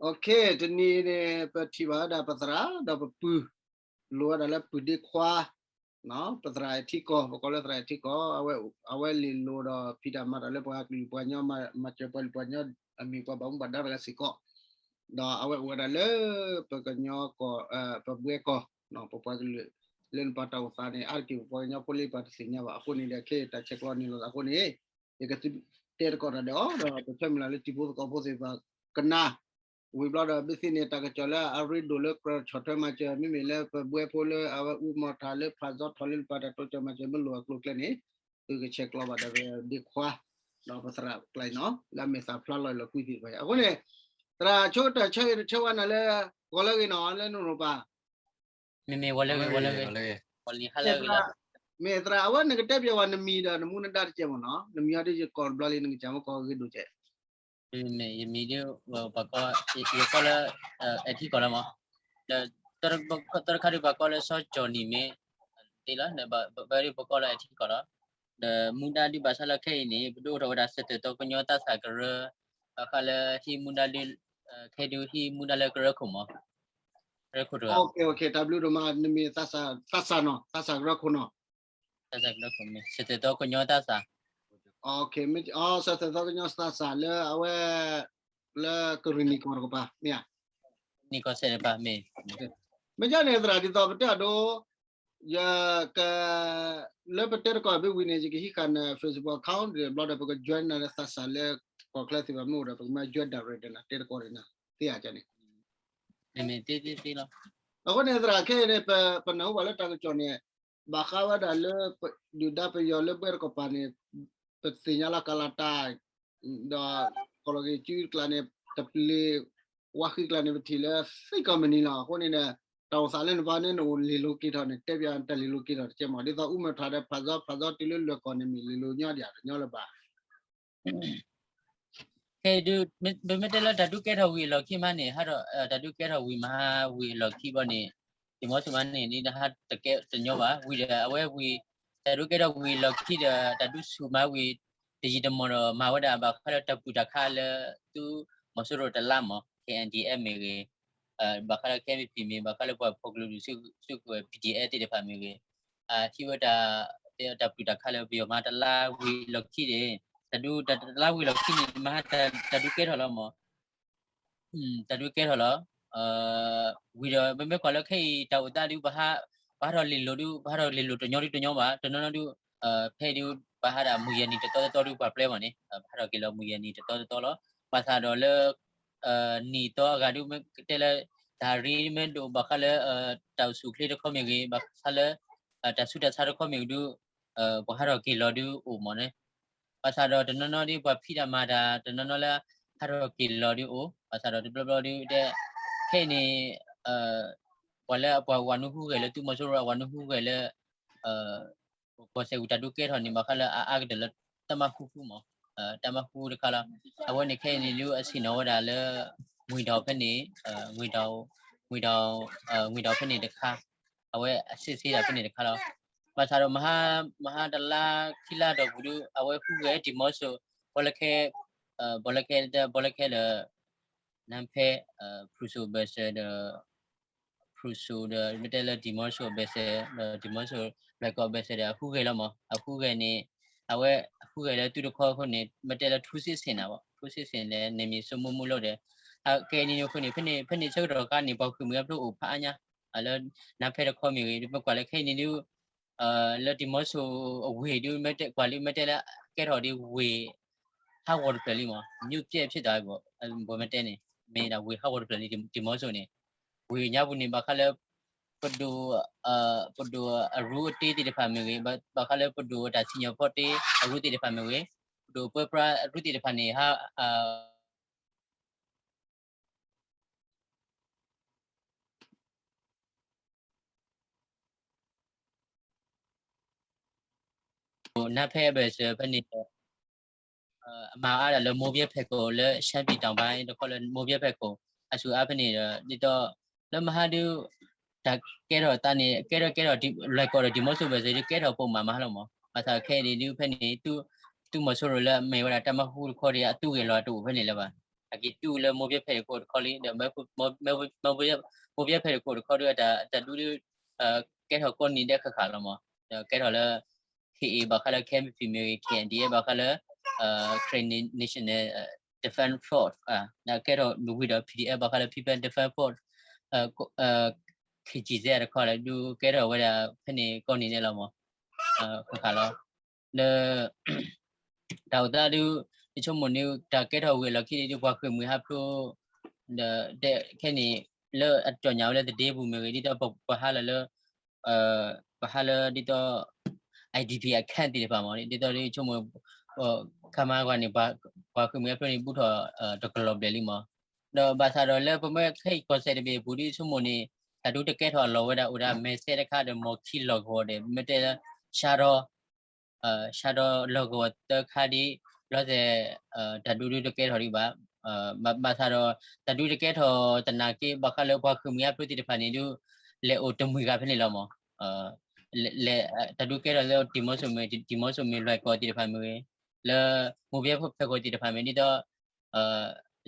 တနံၤအံၤန့ၣ် ပထံၣ်ဘၣ်ဝဲဒၣ်ပသရၣ် ဒီးပပုၢ် လိၣ်ဝဲဒၣ်လၢပုၢ်ဒ့ခွါ ပသရၣ်ထံကီၢ် ပကိးလၢသရၣ်ထံကီၢ် အဝဲလ့ၤလိၤဒီးဖံးတၢ်မၤတၢ်လၢပှၤကလုာ်ပှၤကညီ မၤစၢၤပှၤကလုာ်ပှၤကညီအမံၤ ပှၤဘၣ်မူဘၣ်ဒါတဂၤစ့ၢ်ကီး, ဒီးအဝဲအိၣ်ဝဲဒၣ်လၢ ပကညီကီၢ် ပဘှဲကီၢ် ပပှၤကလုာ် လၢနပၤတၢ်အိၣ်သးန့ၣ် အါတက့ၢ်ပပှၤကညီဖိလၢပှၤတသ့ၣ်ညါဘၣ်အဃိန့ၣ်ဒီး ခဲအံၤတၢ်ဆဲးကျိးနုာ်လီၤသးအဃိန့ၣ် ယကတဲသကိးတၢ်ဒီးအီၤ ဒီးပဆၢမုၢ်လၢ်လၢတံၤဖိသကိးဖိသ့ၣ်တဖၣ်ကနၣ် ဝံၤဘျီဒီး ဘၣ်သ့ၣ်န့ၣ် တၢ်ကစီၣ်လၢအရ့ဒိၣ်လၢကြၢးဆီၣ်ထွဲမၤစၢၤ မ့မ့ၢ်လၢပဘှဲဖိလၢအဝဲအူမီၤထၣ်လၢဖးစီထီၣ်လၢနပၤတၢ်တိစၢၤမၤစၢၤ မ့ၢ်လိၣ်အကျိၤအကျဲန့ၣ် သုကဆဲးကျိးဘၣ်ဒီးပဒ့ခွါ ဒီးပသရၣ်ကျါအံၤနီၤ လၢအမဲာ်သၣ်ဖျါလီၤအလီၢ်ကွံသ့ၣ်တဖၣ်အံၤ အဃိန့ၣ် သရၣ်ဆိကတၢၢ်ဆၢဂ့ၤတဆၢဝါနၤလၢ ဂီၤလၢဂ့ၤနီၤ လၢနရိၣ်ပၤ မ့မ့ၢ်ဝဲလၢဂ့ၤဝဲလၢဂ့ၤ မ့ၢ်သရၣ် အဝဲနကတဲပၠးဝဲနမံၤဒီးနမူနဒါတကဲးမ့ၢ်နီၤ နမံၤအီၤဒ်ယကိးတဘျီလံ နကစၢ်မ့ၢ်ကိးဂ့ၤဒိၣ်ကဲး မ့ၢ်ယမံၤဒ် ပှၤကိး ယကိးလၢ အဲထံကီၢ်လီၤမး ဒီး တၢ်တခါဒ်ပှၤကိးလၢစီၤကၠီၣ်နံၣ်မ့ၢ် တ့လီၤ ပဝဲဒ်ပကိးလၢအဲထံကီၢ်လီၤ ဒီးမူဒါဒ်ဘၣ်ဆၣ်လၢခဲအံၤန့ၣ် ပဒိၣ်ထီၣ်ဝဲဒၣ်စၢၤသွဲၣ်သီကညီသးစၢ်ကရၢ ဘၣ်ဃးလၢဟံးမူဒါဒ် ခဲဒုးဟံးမူဒါလၢကရၢခိၣ်မး ကရၢခိၣ်တဂၤ တၢ်ဘျုးဒိၣ်မး နမ့ၢ်သးစၢ်နီၤ သးစၢ်ကရၢခိၣ်နီၤ သးစၢ်ကရၢခိၣ်မ့ၢ် စၢၤသွဲၣ်သီကညီသးစၢ် စၢၤသွဲၣ်သီကညီသးစၢ်လၢအဝဲ လၢကရ့ၣ်နံၣ်ကီၢ်တကပၤ မ့ၢ်ဧါ နံၣ်ကီၢ်စဲၣ်တကပၤမ့ၢ် မ့ၢ်ကန့ၣ်သရၣ်ဒ်သိးပတဲအဒိ ယက လၢပတဲတကီၢ်ဘၣ်ဝံၤန့ၣ် ယကဟံးဃာ်န Facebook account ဒီးဘျီဒီးပက join နၤလၢသးစၢ်လၢ ကီၢ်ချၢသ့ၣ်တဖၣ်မ့ၢ်အိၣ်ဒီး ပကမၤ join direct နၤတဲတကီၢ်န့ၣ် သ့ဧါန့ၣ် မ့မ့ၢ်သ့သ့သ့လီၤ အဃိန့ၣ်သရၣ်ခဲအံၤန့ၣ် ပနၢ်ဟူဘၣ်လၢတၢ်ကစီၣ်န့ၣ် ဘၣ်ဃးဝဲဒၣ်လၢ ဒုၣ်ဒါပယီၤလၢဘှဲတကပၤန့ၣ် ပသ့ၣ်ညါလီၤကလၤတၢ် ဒီး ကီၢ်လီၢ်က့ၤစုကျါန့ၣ် တပျ့ၤ ဝါဃံကျါန့ၣ် ပထံၣ်လၢသ့ကီၢ်မနံၤလီၤ. အဃိန့ၣ်ဒီး တၢ်အိၣ်သးလၢနပှၤန့ၣ် နအိၣ်လ့ၤလိၤက့ၤထီၣ်န့ၣ် တဲပၠးတၢ်လ့ၤလိၤက့ၤထီၣ်တကဲမး ဒ်သိးအူမထၢၣ်ဒီးဖးစီဖးစီတုၤလၢလွဲၢ်ကီၢ်န့ၣ် မ့ၢ်လ့ၤလိၤညီဒံးတညီလၢၤဘၣ် ခဲအံၤဒုး ပမ့ၢ်တဲလၢတၢ်ဒုးကဲထီၣ်ဝံၤအလီၢ်ခံမးန့ၣ် ဟးဒီး တၢ်ဒုးကဲထီၣ်ဝံၤမဟါဝံၤအလီၢ်ခံဘီန့ၣ် ဒံၣ်မီဆိမးန့ၣ် ဒ်တဟးတကဲတညီဘၣ် ဝံၤဒီးအဝဲဝံၤ တၢ်ဒုးကဲထီၣ်ဝံၤအလီၢ်ခံဒီး တၢ်ဒုးဆူၣ်မးဝံၤ တယံာ်တမီၢ်ဒီး မၤဝဲဒၣ်ဘၣ်ဃးလၢတၢ်ပူၤတၢ်ခးလၢ သုးမီၤစိရိၤတလါမး K N D F မ့ၢ်ဂ့ၤ ဘၣ်ဃးလၢ K N P မ့ၢ် ဘၣ်ဃးလၢပှၤဖီၣ်ကလိာ်ဒုးစုကဝဲၤ P D F သ့ၣ်တဖၣ်မ့ၢ်ဂ့ၤ ဟံးဝဲတၢ် တၢ်ပူၤတၢ်ခးလၢပယီၤမၤတလါဝံၤအလီၢ်ခံန့ၣ် တၢ်ဒုးတလါဝံၤအလီၢ်ခံန့ၣ် မဟါတၢ်ဒုးကဲထီၣ်လီၤမး တၢ်ဒုးကဲထီၣ်လီၤ ဝံၤဒီး ပမ့ၢ်ကွၢ်လၢခဲအံၤတၢ်အိၣ်သးဒုး ပဟးထီၣ်လ့ၤလိၤဒုး ပဟးထီၣ်လ့ၤလိၤတညီဒုးတညီဘၣ် တနီၤနီၤဒုး ဖဲဒုး ပဟးဒၣ်မုၢ်ယဲၢ်နံၤတသီတသီဒုးပှၤပျဲမးန့ၣ် ပဟးထီၣ်က့ၤလီၤမုၢ်ယဲၢ်နံၤတသီတသီလီၤ ဘၣ်ဆၣ်ဒီးလၢ နံၣ်သီအဂၤဒုး မ့ၢ်ကတဲလၢ တၢ်ရ့မ့ၢ်ဒိၣ်ဘၣ်ဃးလၢ တၢ်အိၣ်ဆူၣ်အိၣ်ချ့တခီမ့ၢ်ဂ့ၤ ဘၣ်ဃးလၢ တၢ်ဆူးတၢ်ဆါတခီမ့ၢ်ဂ့ၤဒုး ပှၤဟးထီၣ်က့ၤလီၤဒုးအိၣ်မးန့ၣ် ဘၣ်ဆၣ်ဒီးတနီၤနီၤဒုးပှၤဖံးတၢ်မၤတၢ် တနီၤနီၤလၢ ဟးထီၣ်က့ၤလီၤဒုးအိၣ် ဘၣ်ဆၣ်ဒီးတဘျီဘျီဒုးတဲ ခဲအံၤန့ၣ် ပှၤလၢအပှၤဝၤနုဟူးဂဲၤလၢသုးမီၤစိရိၤအဝၤနုဟူးဂဲၤလၢ ကီၢ်စဲၣ်ဝံၤတၢ်ဒုးကဲထီၣ်န့ၣ် ဘၣ်ဃးလၢအအါကတၢၢ်လၢ တၢ်မၤဃူဃူမး တၢ်မၤဃူတခါလီၤ အဝဲန့ၣ်ခဲအံၤန့ၣ်ဒုးအဆ့ၣ်နီၤဝဲဒၣ်လၢ ငွေတောင်ဖဲန့ၣ် ငွေတောင် ငွေတောင်ဖဲန့ၣ်တခါ အဝဲအစစ်ဆေးတၢ်ဖဲန့ၣ်တခါလီၤ ဘၣ်ဆၣ်ဒီး မဟါတလါခံလါအတီၢ်ပူၤဒုး အဝဲဟူးဂဲၤဒံၣ်မီဆိ ဘီလၢခဲ ဘီလၢခဲ ဘီလၢခဲဒီး နါဖဲ ဖရူစိၤဘဲစဲဒီး ဖရူစိၤဒီး မ့ၢ်တဲလၢဒံၣ်မီဆိ ဘဲစဲ ဒီးဒံၣ်မီဆိ လွဲၢ်ကီၢ်ဘဲစဲဒီး အဟူးဂဲၤလီၤမး အဟူးဂဲၤန့ၣ် အဝဲဟူးဂဲၤလၢသုးတခီအဃိန့ၣ် မ့ၢ်တဲလၢထိုးစစ်ဆင်တာပေါ့ ထိုးစစ်ဆင်လဲၣ် နယ်မြေစိုးမိုးမှုလုပ်တယ် ကဲန့ၣ်အဃိန့ၣ် ဖဲန့ၣ် ဖဲန့ၣ်ဆၢကတီၢ်ခါန့ၣ် ပှၤဃ့ၢ်မှံဟးဖျိးအိၣ်ဖးအါညါ လၢ နါဖဲတခီမ့ၢ်ဂ့ၤ ပကွၢ်လၢခဲအံၤန့ၣ်ဒုး လၢဒံၣ်မီဆိအဝ့ၢ်ဒုး မ့ၢ်တဲကွၢ်လၢမ့ၢ်တဲလၢ ကဲထီၣ်ဒ်ဝ့ၢ် ဟးဂီၤတဖျၢၣ်လံမး မြို့ပျက်ဖြစ်တာပေါ့ ပမ့ၢ်တဲန့ၣ် မ့ၢ်ဒၣ်ဝ့ၢ်ဟးဂီၤတဖျၢၣ်လံ ဒံၣ်မီဆိန့ၣ် ဝ့ၢ်ညါပူၤန့ၣ် ဘၣ်ဃးလၢ ပဒိၣ် ပဒိၣ်အရူအတ့သ့ၣ်တဖၣ်မ့ၢ်ဂ့ၤ ဘၣ်ဃးလၢပဒိၣ်တၢ်စံၣ်ညီၣ်ဖီတ့အရူသ့ၣ်တဖၣ်မ့ၢ်ဂ့ၤ ပဒိၣ်ပၢပြးအရူသ့ၣ်တဖၣ်န့ၣ် ဟး နါဖဲအဘၢၣ်စၢၤဖဲန့ၣ်ဒီး အမၤအါဒၣ်လၢ မိုးဗြဲဖဲခိၣ် လၢ ရှမ်းပြည်တောင်ပိုင်း တခီလၢ မိုးဗြဲဖဲခိၣ် အစူၤအါဖဲန့ၣ်ဒီး ဒ်သိး လၢမဟါဒုး တၢ်ကဲထီၣ်သးန့ၣ် ကဲထီၣ်ကဲထီၣ် လွဲၢ်ကီၢ်ဒီးဒံၣ်မီဆိဘၢၣ်စၢၤဒုး ကဲထီၣ်ပိာ်မးမးလီၤမး ဘၣ်ဆၣ်ခဲအံၤန့ၣ်ဒုးဖဲန့ၣ် သုးမီၤစိရိၤလၢအမ့ၢ်ဝဲဒၣ်တၢ်မၤဃူတခီဒုး အသုးဂဲၤလီၤတအိၣ်ဖဲန့ၣ်လၢၤဘၣ် အက့ၤတူၢ်လၢမိၢ်ပၠၢၣ်ဖဲးတခိၣ်တခီလံ ဒီး မိၢ်ပၠၢၣ်ဖဲးတခိၣ်တခီဒီး အတၢ်ဒူၣ်ဒုး ကဲထီၣ်ကိးနံၤဒဲးဃၣ်ဃၣ်လီၤမး, ဒီးကဲထီၣ်လၢ က့ၤဘၣ်ဃးလၢ KNP မ့ၢ်ဂ့ၤ K N D F ဘၣ်ဃးလၢ Karen National Defense Force ဒီးကဲထီၣ်ဝံၤဒီး P D F ဘၣ်ဃးလၢ People Defense Force K G Z တခီဒီး ဒုးကဲထီၣ်ဝဲဒၣ်ဖဲန့ၣ်ကိးနံၤဒဲးလီၤမး, ဃၣ်ဃၣ်လီၤ. ဒီး တၢ်အိၣ်သးဒုး ယဆိကမိၣ်န့ၣ် တၢ်ကဲထီၣ်ဝံၤအလီၢ်ခံန့ၣ်ဒုး ပှၤဃ့ၢ်မှံဟးဖျိး ဒီးတဲခဲန့ၣ် လၢအတြီညါဝဲလၢသဒ့ပူၤမ့ၢ်ဂ့ၤ ဒ်သိးပှၤဟးလီၤလၢ ပှၤဟးလၢဒ်သိး I D P အခန်းသ့ၣ်တဖၣ်မး ဒ်သိးဒုးယဆိကမိၣ် ခါမါကွၢ်န့ၣ် ပှၤဃ့ၢ်မှံဟးဖျိးန့ၣ် ဘူးထီၣ်တကလီၤဘျဲၣ်လံမး, ဒီးဘၣ်ဆၣ်ဒီးလၢပမ့ၢ်ခဲအံၤကီၢ်စဲၣ်တဘ့ၣ်အပူၤဒုးယဆိကမိၣ်န့ၣ် တၢ်ဒုးတကဲထီၣ်အလီၢ်ဝဲဒၣ်အိၣ်ဒၣ်မဲာ်ဆဲတခါဒီး မီၢ်ခံလီၢ်ကဝီၤဒီး မ့ၢ်တဲလၢ ဆါဒီ ဆါဒီလီၢ်ကဝီၤသၢခါဒ် လီၤသဲး တၢ်ဒုးဒုးတကဲထီၣ်ဒံးဘၣ်. ဘၣ်ဆၣ်ဒီး တၢ်ဒုးတကဲထီၣ်သနာ်က့ ဘၣ်ဃးလၢပှၤဃ့ၢ်မှံဟးဖျိးသ့ၣ်တဖၣ်န့ၣ်ဒုး လဲၤအိၣ်တမှံၤဂၤဖဲန့ၣ်လီၤမး. လဲၤ တၢ်ဒုးကဲထီၣ်လၢတံၤမီၤစိၤမ့ၢ် တံၤမီၤစိၤမ့ၢ်လွဲၢ်ကီၢ်သ့ၣ်တဖၣ်မ့ၢ်ဂ့ၤ, လၢမိၢ်ပၠၢၣ်ဖဲးကီၢ်သ့ၣ်တဖၣ်မ့ၢ်ဒ်သိး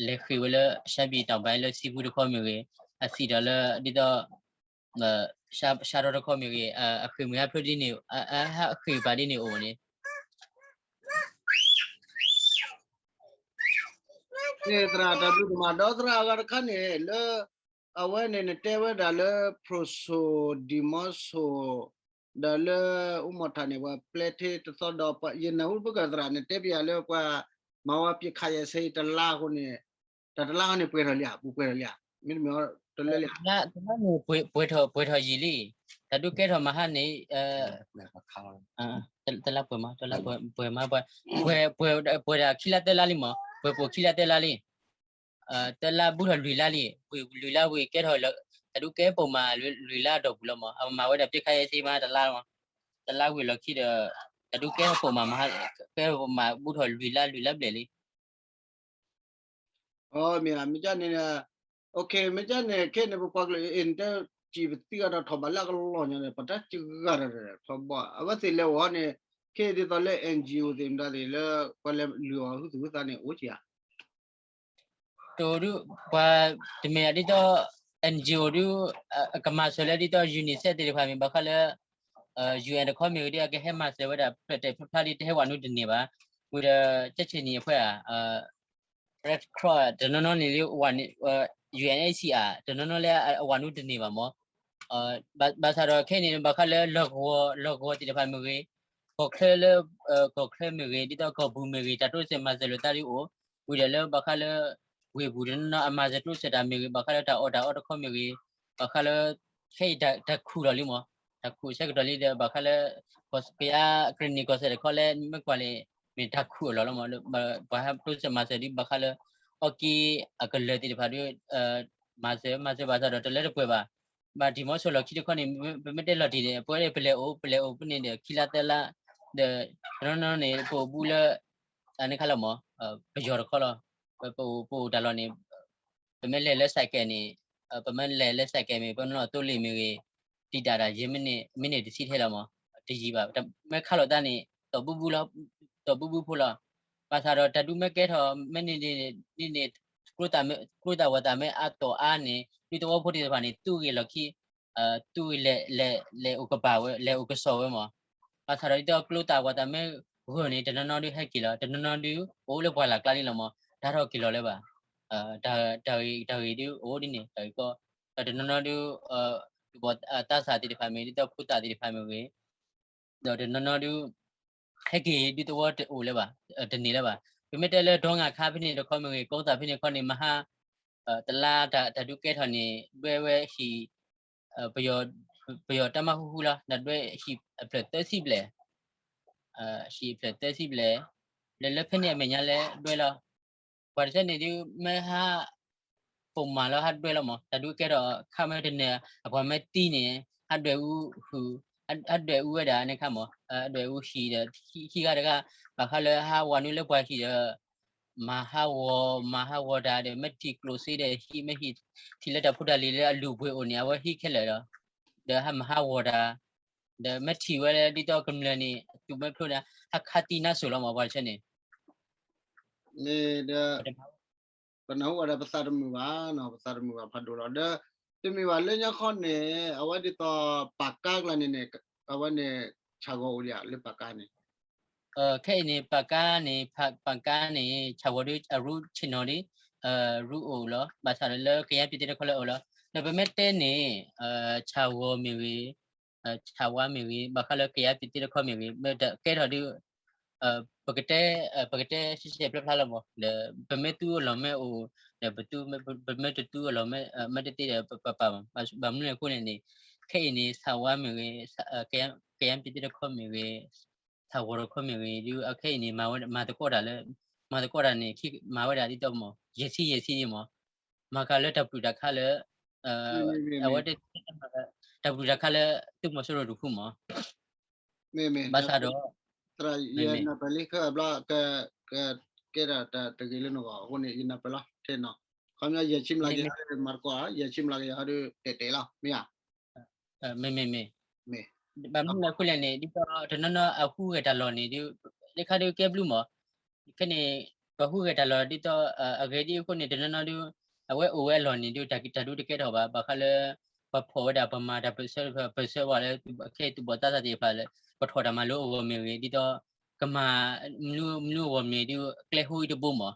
လဲၤဃ့ၢ်ဝဲလၢ ရှမ်းပြည်တောင်ပိုင်း လၢစံဖုတခီမ့ၢ်ဂ့ၤ, အသံၣ်ဒီးလၢဒ်သိး ဆါထီၣ်တခီမ့ၢ်ဂ့ၤ, အဃ့ၢ်မှံဟးဖျိးဒ်န့ၣ် အဃ့ၢ်ပာ်ဒ်န့ၣ်အိၣ်န့ၣ် န့ၣ်သရၣ်တၢ်ဘျုးဒိၣ်မး ဒီးသရၣ်အဂၤတခါန့ၣ် လၢ အဝဲန့ၣ်နတဲဝဲဒၣ်လၢ ဖရူစိၤ ဒံၤမီၤစိၤ ဒီးလၢ အိၣ်မီၤထၣ်န့ၣ် ပှၤပျဲထ့တသီဒီး ယနၢ်ဟူပကသရၣ်န့ၣ် တဲပယၤလၢပှၤ မၤဝဲပစ်ခတ်ရပ်စဲရေး တလါအဃိန့ၣ် တၢ်တလါအဃိန့ၣ် ပှဲၤထီၣ်လံဧါ ပူၤပှဲၤထီၣ်လံဧါ မ့တမ့ၢ်တလၢလံဧါ တလါန့ၣ် ပှဲၤထီၣ် ပှဲၤထီၣ်ယံာ်လံ, တၢ်ဒုးကဲထီၣ်မဟါန့ၣ် တလါပှဲၤမး တလါပှဲၤမး ပှဲၤ ပှဲၤဒၣ်ခံလါသၢလါလံမး ပှဲၤပိာ်ခံလါသၢလါလံ, တလါဘူးထီၣ်လွံၢ်လါလံ, ဝံၤလွံၢ်လါဝံၤကဲထီၣ် တၢ်ဒုးကဲပိာ်မးလွံၢ်လါအတီၢ်ပူၤလီၤမး အမၤဝဲဒၣ်ပစ်ခတ်ရပ်စဲရေးမးတလါ, တလါဝံၤလီၢ်ခံဒီး တၢ်ဒုးကဲပိာ်မးမဟါ ကဲပိာ်မးဘူးထီၣ်လွံၢ်လါလွံၢ်လါဘျဲၣ်လံ မ့ၢ်မ့ၢ်န့ၣ် မ့ၢ်န့ၣ် ခဲန့ၣ် ပပှၤကလုာ်အံၤ နတဲစံးပသံအါဒီးထီၣ်ဘးလၢအကလီၢ်ညါန့ၣ် ပတၢ်စံးဂၤဒီးထီၣ်ဘး အဝဲသ့ၣ်လဲၤဝဲန့ၣ် ခဲအံၤဒ်သိးလၢ N G O သ့ၣ်မတၤသ့ၣ်လၢ ပှၤလဲၤလုၢ်အီၤဟုသူၣ်ဟုသးန့ၣ် အိၣ်က့ၤဧါ တိၢ်ဒုး ပှၤတမ့ၢ်ဒ်သိး N G O ဒုး ကမၤစၢၤလၢဒ်သိး UNICEF သ့ၣ်တဖၣ်မ့ၢ်ဘၣ်ဃးလၢ UN တခီမ့ၢ်ဂ့ၤဒ် အကဟဲမၤစၢၤဝဲဒၣ် ဖျၢၣ်တဲာ်ဖျၢၣ်ဖျါဒ်တဟဲဝဲနုတန့ၢ်ဘၣ်, ဝံၤဒီး ကက်ဆ့ၣ်နံၣ်အဖဲ Red Cross တနီၤနီၤန့ၣ်လၢ UNHCR တနီၤနီၤလၢအဝဲနုတန့ၢ်ဘၣ်မး, ဘၣ်ဆၣ်ဒီးခဲအံၤန့ၣ် ဘၣ်ဃးလၢလီၢ်ကဝီၤ လီၢ်ကဝီၤသ့ၣ်တဖၣ်မ့ၢ်ဂ့ၤ, ကီၢ်ချၢလၢ ကီၢ်ချၢမ့ၢ်ဂ့ၤ ဒ်သိးကီၢ်ပူၤမ့ၢ်ဂ့ၤ တၢ်တိစၢၤမၤစၢၤလိာ်သးဒ်အိၣ်, ဝံၤဒီးလၢဘၣ်ဃးလၢ ဝ့ၢ်ပူၤတနီၤနီၤအမၤစၢၤတိစၢၤတၢ်မ့ၢ်ဂ့ၤ ဘၣ်ဃးလၢတၢ်အီၣ်တၢ်အီတခီမ့ၢ်ဂ့ၤ, ဘၣ်ဃးလၢ ခဲအံၤတၢ်ခူၣ်လီၤလံမး, တၢ်ခူၣ်ဆၢကတီၢ်လံဒီး ဘၣ်ဃးလၢ ကယၤကရ့ၣ်နံၣ်ကီၢ်စဲၣ်တခီလၢ မ့ၢ်ကွၢ်လံ မ့ၢ်တၢ်ခူၣ်အလီၢ်လီၤမး, ပှၤဟဲတိစၢၤမၤစၢၤဒ်ဘၣ်ဃးလၢ အီၣ်က့ၤအကလၢၤသ့ၣ်တဖၣ်ဒီး မၤစၢၤ မၤစၢၤဘၣ်ဆၣ်ဒီးတလၢတပှဲၤဘၣ်, ဘၣ်ဒံၣ်မီၤစိၤလီၢ်ခံတခီန့ၣ် ပမ့ၢ်တဲလီၤတံၢ်န့ၣ် ပဝဲပလဲၤအိၣ် ပလဲၤအိၣ်ပန့ၣ်ဒီးခံလါသၢလါ, ဒီးတနီၤနီၤန့ၣ် ပအိၣ်ဘူးလၢ အန့ၣ်ခါလီၤမး, ပယီၤတခီလီၤ, ပအိၣ်တၢ်လီၢ်န့ၣ် ပမ့ၢ်လဲၤလၢစဲးကဲးန့ၣ်, ပမ့ၢ်လဲၤလၢစဲးကဲးမ့ၢ် ပနီၢ်သိလ့ၣ်မ့ၢ်ဂ့ၤ, တံာ်တာ်တၢ်ယဲၢ်မံးနံး မံးနံးတဆံထဲလီၤမး, တယံာ်ဘၣ်, မ့ၢ်ခါလိာ်သးန့ၣ် တီၢ်ဘူးဘူးလီၤ, တီၢ်ဘူးဘူးဖိလီၤ, ဘၣ်ဆၣ်ဒီးတၢ်ဒုးမ့ၢ်ကဲထီၣ်မ့ၢ်န့ၣ်န့ၣ် ကျိသၣ်ဝဲသးမ့ၢ်အါတီၢ်အါန့ၣ် ဒူသဝီဖိသ့ၣ်တဖၣ်န့ၣ် သူၣ်ဂ့ၤလီၢ်ခံ သူၣ်ဂ့ၤလဲၤ လဲၤ လဲၤအိၣ်ကပၤဝဲ လဲၤအိၣ်ကစီၣ်ဝဲမး, ဘၣ်ဆၣ်ဒီးဒ်သိးကျိသၣ်ဝဲသးမ့ၢ်ဂၢၢ်န့ၣ် တနီၤနီၤဒုးဟဲက့ၤလီၤ, တနီၤနီၤဒုး အိၣ်လၢပှၢ်လၢ်ကျါလံလီၤမး, တၢ်ထီၣ်က့ၤလီၤလၢၤဘၣ်, တၢ်ဂ့ၢ် တၢ်ဂ့ၢ်ဒုးအိၣ်ဒ်န့ၣ် တၢ်ဂ့ၢ်ကီ, ဒီးတနီၤနီၤဒုး ဒူသဝီသးစၢ်သ့ၣ်တဖၣ်မ့ၢ် ဒ်သိးဖိသၣ်သ့ၣ်တဖၣ်မ့ၢ်ဂ့ၤ ဒီးတနီၤနီၤဒုး ဟဲက့ၤဒူသဝီတအိၣ်လၢၤဘၣ်, တန့ၢ်လၢၤဘၣ်, ပမ့ၢ်တဲလၢဒီငါခါဖဲန့ၣ်တခီမ့ၢ်ဂ့ၤ ကိးသးဖဲန့ၣ်တခီန့ၣ် မဟါ တလါတၢ်ဒုးကဲထီၣ်န့ၣ် ဒွဲဝဲဟံၣ် ပယီၤတၢ်မၤဃူဃူလီၤ ဒီးဒွဲဟံၣ်အဖျၢၣ်သၢဆံဘျဲၣ်, ဟံၣ်အဖျၢၣ်သၢဆံဘျဲၣ်, လၢလၢဖဲန့ၣ်အမဲာ်ညါလဲၣ်ဒွဲလီၤ, ပှၤတဆၢန့ၣ်ဒုး မ့ၢ်ဟး ပိာ်မၤလီၤ ဟးဒွဲလီၤမး, တၢ်ဒုးကဲထီၣ်ခါမ့ၢ်တန့ၢ် အပှၤမ့ၢ်သံန့ၣ် ဟးဒွဲအူဃုာ်, ဟးဒွဲအူဝဲဒၣ်န့ၣ်ခါမး, ဟးဒွဲအူဟံၣ်ဒီး ဟံၣ်ဂၤတဂၤ ဘၣ်ဃးလၢဟးဝးနုာ်လၢပှၤဟံၣ်ဒီး မၤဟးဂီၤ မၤဟးဂီၤတၢ်ဒီး မ့ၢ်ထံၣ်ကျိၣ်စ့ဒီးဟံၣ် မ့ၢ်ဟံၣ်ထံၣ်လၢတၢ်ဖိတၢ်လံၤလၢအလုၢ်အပှ့ၤအိၣ်န့ၣ် အဝဲဟံးခဲလၢာ်ဒီး ဒီးဟးမၤဟးဂီၤတၢ်, ဒီးမ့ၢ်ထံၣ်ဝဲလၢဒ်သိးကမျၢၢ်န့ၣ် အသူၣ်မ့ၢ်ဖျိးန့ၣ် ဟးခးသံနါစိၤလီၤမး ပှၤတဆၢန့ၣ်, ဒီး ပနၢ်ဟူဝဲဒၣ်ပသးတမုာ်ဘၣ်နီၤ, ပသးတမုာ်ဘၣ်ဖးဒိၣ်လီၤ. ဒီးတမ့ၢ်ဘၣ်လၢညါခီန့ၣ် အဝဲဒ်သိးပာ်ကါကျါန့ၣ်န့ၣ် အဝဲန့ၣ် ဆၣ်ဂီၤအိၣ်ဒံးဧါ လၢပာ်ကါန့ၣ် ခဲအံၤန့ၣ် ပာ်ကါန့ၣ် ပာ်ကါန့ၣ် ဆၣ်ဂီၤဒုး အရူဆ့ၣ်နီၤဒုး ရူအိၣ်လီၤ. ဘၣ်ဆၣ်ဒီးလၢကယါပံၤသ့ၣ်တခီလၢအအိၣ်လီၤ. ဒီးပမ့ၢ်တဲန့ၣ် ဆၣ်ဂီၤမ့ၢ်ဂ့ၤ, ဆၣ်ဝါမ့ၢ်ဂ့ၤ, ဘၣ်ဃးလၢကယါပံၤသ့ၣ်တခီမ့ၢ်ဂ့ၤ, မ့ၢ်တကဲထီၣ်ဒုး ပကတဲ ပကတဲရှဲရှဲဖျါဖျါလီၤမး, ပမ့ၢ်သူအလီၢ်မ့ၢ်အိၣ်ဒီး ပမ့ၢ်တသူအလီၢ်မ့ၢ်တသ့ဒီး ပပာ်ဘၣ်. ဘၣ်မနုၤအဃိန့ၣ်န့ၣ် ခဲအံၤန့ၣ် ဆၣ်ဝါမ့ၢ်ဂ့ၤ, ကယါပံၤသ့ၣ်တခီမ့ၢ်ဂ့ၤ, ဆၣ်ဂီၤတခီမ့ၢ်ဂ့ၤဒုး အခဲအံၤန့ၣ် မၤသကိးတၢ်လၢ မၤသကိးတၢ်န့ၣ် မၤဝဲဒၣ်ဒ်သိးမး ယဲၢ်ဆံယဲၢ်ဆံန့ၣ်မး, မၤကၤလၢတၢ်ပျုၢ်တၢ်ခါလၢ အဝဲ တၢ်ပျုၢ်တၢ်ခါလၢ သုးမီၤစိရိၤတဖုမး, ဘၣ်ဆၣ်ဒီး ယနၢ်ပၢၢ်လံခဲအဘျီ ကဲဒၣ်တၢ်တဂ့ၤလၢနဂီၢ်အဃိန့ၣ် ယနၢ်ပၢၢ်လီၤထဲနီၤ, ခီပညီ ယဲၢ်ဆံမျးကယၤဟီဒုး မၤသကိးဧါ, ယဲၢ်ဆံမျးကယၤဟီဒုး တဲာ်တဲာ်လီၤ မ့ၢ်ဧါ. မ့မ့မ့ၢ် ဘၣ်မနုၤအဃိလဲၣ်န့ၣ် ဒ်သိးတနီၤနီၤ အဟူးဂဲၤတၢ်လီၢ်န့ၣ်ဒုး တခါဒုးကဲဘျုးမး, ခဲန့ၣ် ပှၤဟူးဂဲၤတၢ်လီၢ်ဒ်သိး အဂ့ၢ်ဒ်အဃိန့ၣ် တနီၤနီၤဒုး အဝဲအိၣ်ဝဲအလီၢ်န့ၣ်ဒုး တၢ်ဒုးတကဲထီၣ်ဘၣ်, ဘၣ်ဃးလၢ ပှၤဖီၣ်ဝဲဒၣ် ပမၤတၢ်ပၢၢ်ဆၢ ပၢၢ်ဆၢဝဲလၢ ခဲအံၤသူၣ်ဘီၣ်သးစၢ်သ့ၣ်တဖၣ်လၢ ပထီၣ်တၢ်မၤလိအဂီၢ်မ့ၢ်ဂ့ၤ ဒ်သိး ကမၤ မနုၤမနုၤအဂီၢ်မ့ၢ်ဒုး ကျဲဟိအံၤတဘိမး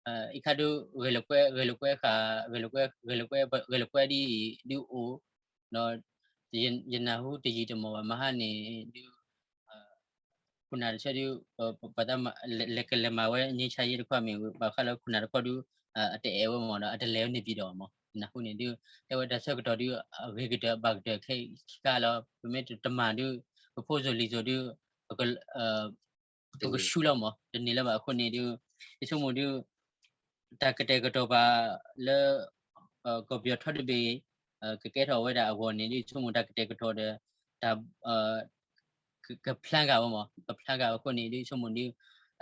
အံၤခါဒုး ဂဲၤလိာ်ကွဲ ဂဲၤလိာ်ကွဲဃာ် ဂဲၤလိာ်ကွဲ ဂဲၤလိာ်ကွဲ ဂဲၤလိာ်ကွဲဒ်အံၤ ဒုးအိၣ် ဒီး ယနၢ်ဟူတယံာ်တမီၢ်ဘၣ် မဟါန့ၣ် ဒုး ခိၣ်နၢ်တဆၢဒုး ပှၤတၢ် လဲၤကလဲၤမၤဝဲ ငြိမ်းချမ်းရေး တခီမ့ၢ် ဘၣ်ဃးလၢခိၣ်နၢ်တခီဒုး အတအဲၣ်ဝဲမးဒီး အတလဲၤဝဲန့ၣ်ပံၤဒီးမး နၢ်ဟူန့ၣ်ဒုး တဲဝဲတၢ်ဆၢကတီၢ်ဒုး အဂ့ၤကတၢၢ်ဘၣ်ကတၢၢ်ခဲအံၤခံခါလီၤ ပမ့ၢ်တမၤဒုး ပဖိစိၤလံၤစိၤဒုး ပကဆူလီၤမး တန့ၢ်လၢၤဘၣ်အဃိန့ၣ်ဒုး ယဆိကမိၣ်ဒုး တၢ်ကတဲာ်ကတီၤပာ်လၢ ကီၢ်ပယီၤထီတဘ့ၣ် ကကဲထီၣ်ဝဲဒၣ်အဂီၢ်န့ၣ်ဒုး ယဆိကမိၣ်တၢ်ကတဲာ်ကတီၤဒီး တၢ် ကဖျါဂာ်ဝဲမး ကဖျါဂာ်အဃိန့ၣ်ဒုး ယဆိကမိၣ်ဒုး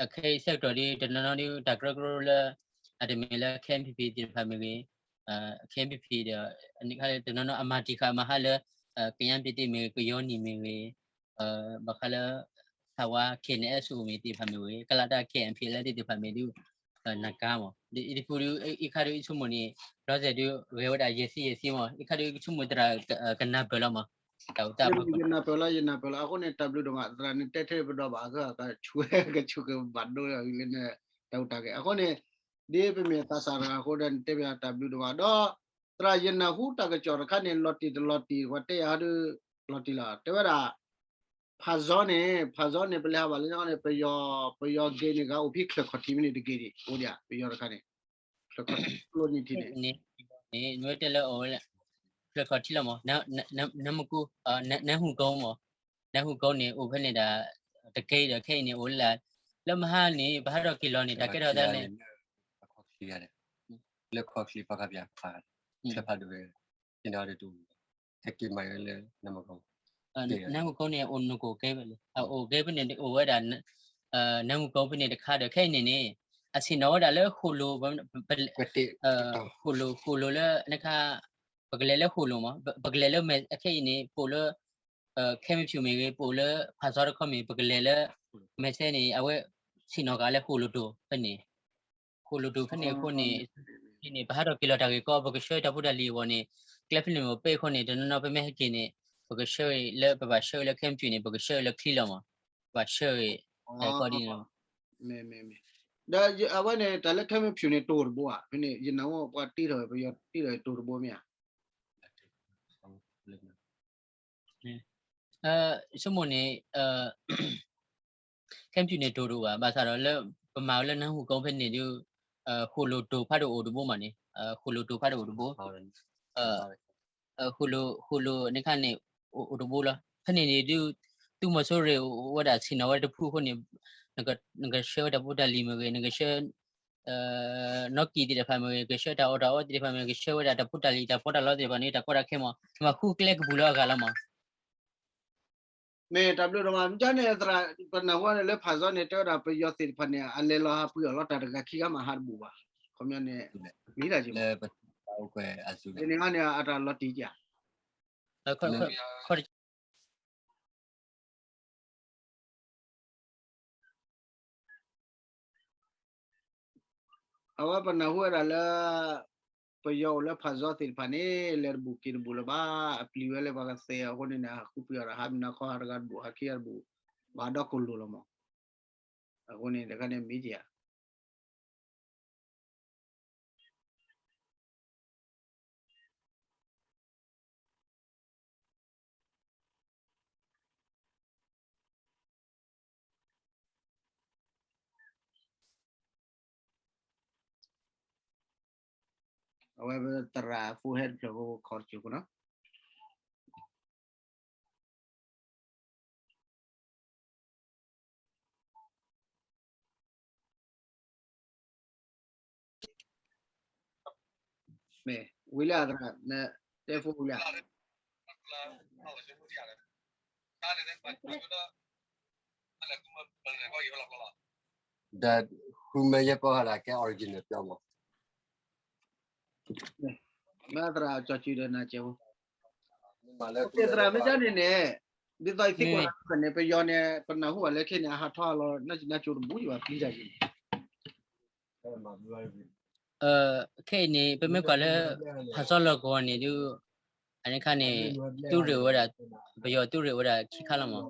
အခဲအံၤဆၢကတီၢ်ဒုး တနီၤနီၤဒုး တၢ်ကရၢကရိလၢ အတမ့ၢ်လၢ KNPP သ့ၣ်တဖၣ်မ့ၢ်ဂ့ၤ KNPP ဒီး အန့ၣ်ခါတနီၤနီၤအမၤတံၢ်ဃာ်မဟါလၢ ကယါပံၤသ့ၣ်မ့ၢ်ဂ့ၤ ကယီနံၣ်မ့ၢ်ဂ့ၤ ဘၣ်ဃးလၢ ဆၣ်ဝါ ခဲအံၤန့ၣ် အဲၣ်ဆူၣ်မ့ၢ်သ့ၣ်တဖၣ်မ့ၢ်ဂ့ၤ ကလးတၢ် ခဲအံၤဖံးလၢသ့ၣ်တဖၣ်မ့ၢ်ဒုး နၤကါမး ဒ်အံၤတဖုဒုး အံၤခါဒုး ယဆိကမိၣ်န့ၣ် လီၤစဲၤဒုး ဂဲၤဝဲဒၣ်ယဲၢ်ဆံယဲၢ်ဆံမး အံၤခါဒုး ယဆိကမိၣ်သရၣ်ကနၢ်ပၢၢ်လီၤမး တၢ်အိၣ်သး ယနၢ်ပၢၢ်လီၤ ယနၢ်ပၢၢ်လီၤ အဃိန့ၣ် တၢ်ဘျုးဒိၣ်မး သရၣ်နတဲထဲပဒီဘၣ်အဃိ ကဆူၣ်ကဘၣ်ဒိလၢ တၢ်အိၣ်တၢ်ဂဲၤ အဃိန့ၣ် ဒ်ပမ့ၢ်သးစၢ်တဂၤအဃိဒီး နတဲပတၢ်ဘျုးဒိၣ်မးဒီး သရၣ်ယနၢ်ဟူတၢ်ကစီၣ်တခါန့ၣ် လီၤတံၢ်တလီၤတံၢ် ပှၤတဲယၤဟီဒုး လီၤတံၢ်လီၤ တဲဝဲဒၣ် ဖးဇီန့ၣ် ဖးဇီန့ၣ် ပလဲၤဟးဘၣ်လၢညါန့ၣ် ပယီၤ ပယီၤဂ့ၤန့ၣ် ဂၤအိၣ်ဖဲချၢၣ်ခီၣ်ထံးမ့ၢ်န့ၣ်တဂ့ၤဒံး အိၣ်ဒံးဧါ ပယီၤတခါန့ၣ် ချၢၣ်ခီၣ်ထံး ကျိနံၤထံးန့ၣ် န့ၣ် နဝဲတဲလၢအိၣ်ဝဲလၢ ချၢၣ်ခီၣ်ထံးလီၤမး နမူကူ နဟူကိမး နဟူကိန့ၣ် အိၣ်ဖဲန့ၣ်ဒၣ် တကဲဒီး ခဲအံၤန့ၣ် အိၣ်လၢ လၢမဟါန့ၣ် ပဟးထီၣ်က့ၤလီၤန့ၣ် တၢ်ကဲထီၣ်သးန့ၣ် လၢခီၣ်ချံ ပှၤကပျၢ် ချၢၣ်ဖးဒိၣ်ဝဲ က့ၤနီၤတတူၢ် ဟဲက့ၤမၤလၢ နမူကိ နဟူကိန့ၣ် အိၣ်နကိၣ်ကဲဖဲလဲၣ် အအိၣ်ကဲဖဲန့ၣ် အိၣ်ဝဲဒၣ် နဟူကိဖဲန့ၣ်တခါဒီး ခဲအံၤန့ၣ်န့ၣ် အဆ့ၣ်နီၤဝဲဒၣ်လၢဃိၣ်လိၤ ဃိၣ်လိၤ ဃိၣ်လိၤလၢ နခါ ပကလဲၤလၢဃိၣ်လိၤမး ပကလဲၤလၢမဲာ် အခဲအံၤန့ၣ် ပအိၣ်လၢ ခဲမဖြူမ့ၢ်ဂ့ၤ ပအိၣ်လၢဖးဇီတခီမ့ၢ် ပကလဲၤလၢ မဲာ်ဆဲန့ၣ် အဝဲ ဆ့ၣ်နီၤကးလၢဃိၣ်လိၤတိၤဖဲန့ၣ် ဃိၣ်လိၤတိၤဖဲန့ၣ်အဃိန့ၣ် ဒ်န့ၣ် ပဟးထီၣ်က့ၤလီၤတၢ်ဂ့ၢ်ကီ ပကဆှၢတၢ်ဖိတၢ်လံၤအဂီၢ်န့ၣ် ကျဲဖဲန့ၣ်မ့ၢ်ပဲအဃိန့ၣ် တနီၤနီၤပမ့ၢ်ဟဲက့ၤန့ၣ် ပကဆှၢလၢ ပဘၣ်ဆှၢလၢခဲမဖြူန့ၣ် ပကဆှၢလၢချံလီၤမး ပဘၣ်ဆှၢ ကီဒ်န့ၣ် ဒီးအဝဲန့ၣ် တၢ်လၢခဲမဖြူန့ၣ် တိၤတဘိဧါ ဖဲန့ၣ် ယနၢ်ဟူပှၤတ့ထီၣ် ပယီၤတ့ထီၣ်တိၤတဘိမ့ၢ်ဧါ ဆိကမိၣ်န့ၣ် ခဲမဖြူန့ၣ်တိၤတအိၣ်ဘၣ် ဘၣ်ဆၣ်ဒီးလၢ ပမၤဝဲလၢနၢဟူကိဖဲန့ၣ်ဒုး ဃိၣ်လိၤတိၤဖးဒိၣ်အိၣ်တဘိမးန့ၣ် ဃိၣ်လိၤတိၤဖးဒိၣ်အိၣ်တဘိ ဃိၣ်လိၤ ဃိၣ်လိၤန့ၣ်ခါန့ၣ် အိၣ်တဘိလီၤ ဖဲန့ၣ်န့ၣ်ဒုး သုးမီၤစိရိၤအိၣ်ဝဲဒၣ်ဆ့ၣ်နီၤဝဲတဖုအဃိန့ၣ် နကဆှၢဝဲတၢ်ဖိတၢ်လံၤမ့ၢ်ဂ့ၤ နကဆှၢ နီၣ်ကံၢ်သ့ၣ်တဖၣ်မ့ၢ်ဂ့ၤ ကဆှၢတၢ်အီၣ်တၢ်အီသ့ၣ်တဖၣ်မ့ၢ်ဂ့ၤ ကဆှၢဝဲဒၣ်တၢ်ဖိတၢ်လံၤ တၢ်ဖီတၢ်လီသ့ၣ်တဖၣ်န့ၣ် တၢ်ကီတၢ်ခဲမး နဘၣ်ဃုကျဲကပူၤလၢအဂၤလီၤမး မ့ၢ်တၢ်ဘျုးဒိၣ်မး မ့ၢ်ကန့ၣ် သရၣ် ပနၢ်ဟူန့ၣ်လၢဖးဇီန့ၣ် တဲဝဲဒၣ်ပယီၤသ့ၣ်တဖၣ်န့ၣ် အလဲၤလီၤဟးပှ့ၤအီၤလီၤ တၢ်တဂၤခံဂၤမးဟးတဘူၣ်ဘၣ် ခီပညီန့ၣ် မ့ၢ်တၢ်က့ၤ ယန့ၣ်ဟီန့ၣ် အတၢ်လီၤတံၢ်ကၢ ခီ အဝဲပနၢ်ဟူဝဲဒၣ်လၢ ပယီၤအိၣ်လၢဖးစီသ့ၣ်တဖၣ်န့ၣ် လဲၤတဘူၣ်က့ၤတဘူၣ်လၢၤဘၣ်, အပျံၤဝဲလၢပှၤကသ့အဃိန့ၣ်န့ၣ် ဟးဃုပယီၤဒီး ဟးမနၤခီဟးတဂၤတဘူၣ် ဟးခံဂၤတဘူၣ်, ဘၣ်ဒီးကလိၤလီၤမး. အဃိန့ၣ် တခါန့ၣ်မ့ၢ်က့ၤဧါ အဝဲသရၣ် full head တဖျၢၣ်ဖိ ခီတစိၢ်ဖိနီၤ. မ့ၢ်ဝံၤလၢအသရၣ် နတဲဖိဝံၤလၢ ဒီးဃုမ့ၢ်ယဲၢ်ပီၢ်ဟါလၢကဲ original ပျီမး, မ့ၢ်သရၣ်ကၠီကၠံဒီးနၤကဲးဖိ, သရၣ်မ့ၢ်ဒ်န့ၣ်န့ၣ် ဒ်သိးယသံကွၢ်နၤန့ၣ် ပယီၤန့ၣ် ပနၢ်ဟူဘၣ်လၢခဲအံၤန့ၣ် အဟးထီၣ်အလီၤ နၢ်စံၣ်နၢ်ကၠိတဘူၣ်ယဘၣ်ပျံၤတၢ်ယံၤ ခဲအံၤန့ၣ် ပမ့ၢ်ကွၢ်လၢ ဖးစီလီၢ်ကဝီၤန့ၣ်ဒုး အန့ၣ်ခါန့ၣ် သုးရ့ၣ်ဝဲဒၣ် ပယီၤသုးရ့ၣ်ဝဲဒၣ်ခံခါလီၤမး,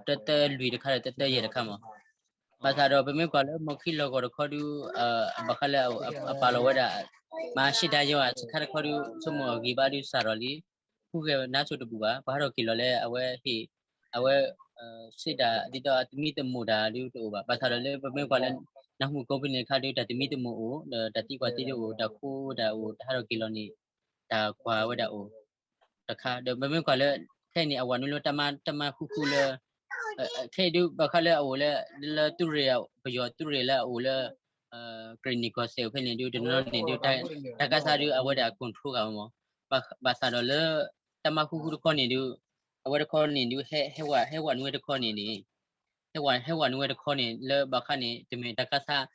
တၢသၢလွံၢ်တခါဒီးတၢသၢယဲၢ်တခါမး, ဘၣ်ဆၣ်ဒီးပမ့ၢ်ကွၢ်လၢမီၤခံလီၢ်ကဝီၤတခီဒုး ဘၣ်ဃးလၢအပာ်လီၤဝဲဒၣ် မၤရှ့ဒၣ်ယွၤစခါတခီဒုး ဆိကမိၣ်အဂ့ၤဘၣ်ဒုးစးထီၣ်လံ, ဟူးဂဲၤနါစိၤတဘူၣ်ဘၣ် ပှၤဟးထီၣ်က့ၤလီၤလၢအဝဲဟ့ၣ် အဝဲ စ့ဒၣ်ဒ်သိးအသမံသမိးတၢ်ဒုးတအိၣ်ဘၣ်, ဘၣ်ဆၣ်ဒီးလၢပမ့ၢ်ကွၢ်လၢ နၢ်ဟူကိးဖဲန့ၣ်ခါဒုး တၢ်သမံသမိးအိၣ် ဒီးတၢ်သံကွၢ်သ့ဒုးအိၣ် တၢ်ဃိတၢ်အိၣ် တၢ်ဟးထီၣ်က့ၤလီၤန့ၣ် တၢ်ကွၢ်ဝဲဒၣ်အိၣ် တခါ ဒီးပမ့ၢ်ကွၢ်လၢ ခဲအံၤန့ၣ် အဝဲနုာ်လၢတၢ်မၤဃူဃူလၢ ခဲအံၤဒုး ဘၣ်ဃးလၢအအိၣ်လၢ လၢသုးရ့ၣ် ပယီၤသုးရ့ၣ်လၢအအိၣ်လၢ ကရ့ၣ်နံၣ်ကီၢ်စဲၣ်ဖဲန့ၣ်ဒုး တနီၤနီၤန့ၣ်ဒုး တၢ်ကစီၣ်ဒုး အဝဲဒၣ် control ဃာ်မး, ဘၣ်ဆၣ်ဒီးလၢ တၢ်မၤဃူဃူတခီန့ၣ်ဒုး အဝဲတခီန့ၣ်ဒုး ဟဲ ဟဲဝဲနုာ်ဝဲတခီန့ၣ်န့ၣ် ဟဲဝဲ ဟဲဝဲနုာ်ဝဲတခီန့ၣ် လၢဘၣ်ဃးန့ၣ် တမ့ၢ်တၢ်ကစီၣ်